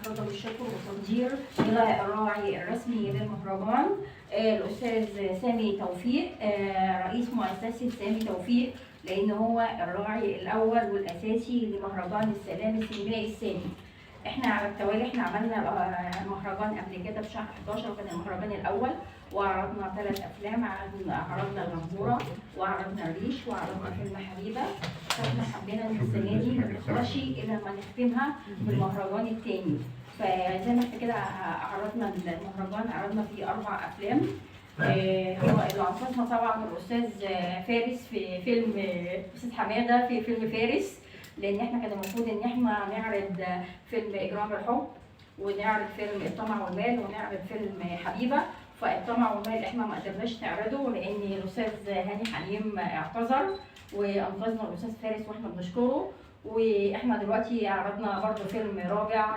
نتقدم بالشكر والتقدير الى الراعي الرسمي للمهرجان الاستاذ سامي توفيق، رئيس مؤسسة سامي توفيق، لان هو الراعي الاول والاساسي لمهرجان السلام السينمائي الثاني. احنا على التوالي احنا عملنا مهرجان قبل كده في شهر 11، كان المهرجان الاول، وعرضنا 3 افلام، عرضنا الغمزوره وعرضنا الريش وعرضنا فيلم حبيبه. فاحنا حبينا ان السنة دي ما تخلصش الا لما نختمها بالمهرجان الثاني. فزي ما احنا كده عرضنا المهرجان، عرضنا فيه 4 افلام. هو اللي انقذنا طبعا الاستاذ فارس في فيلم استاذ حمادة في فيلم فارس، لان احنا كان المفروض ان احنا نعرض فيلم اجرام الحب ونعرض فيلم الطمع والمال ونعرض فيلم حبيبه. فالطمع والمال احنا ما قدرناش نعرضه لان الاستاذ هاني حليم اعتذر، وانقذنا الاستاذ فارس واحنا بنشكره. واحنا دلوقتي عرضنا برضو فيلم رابع.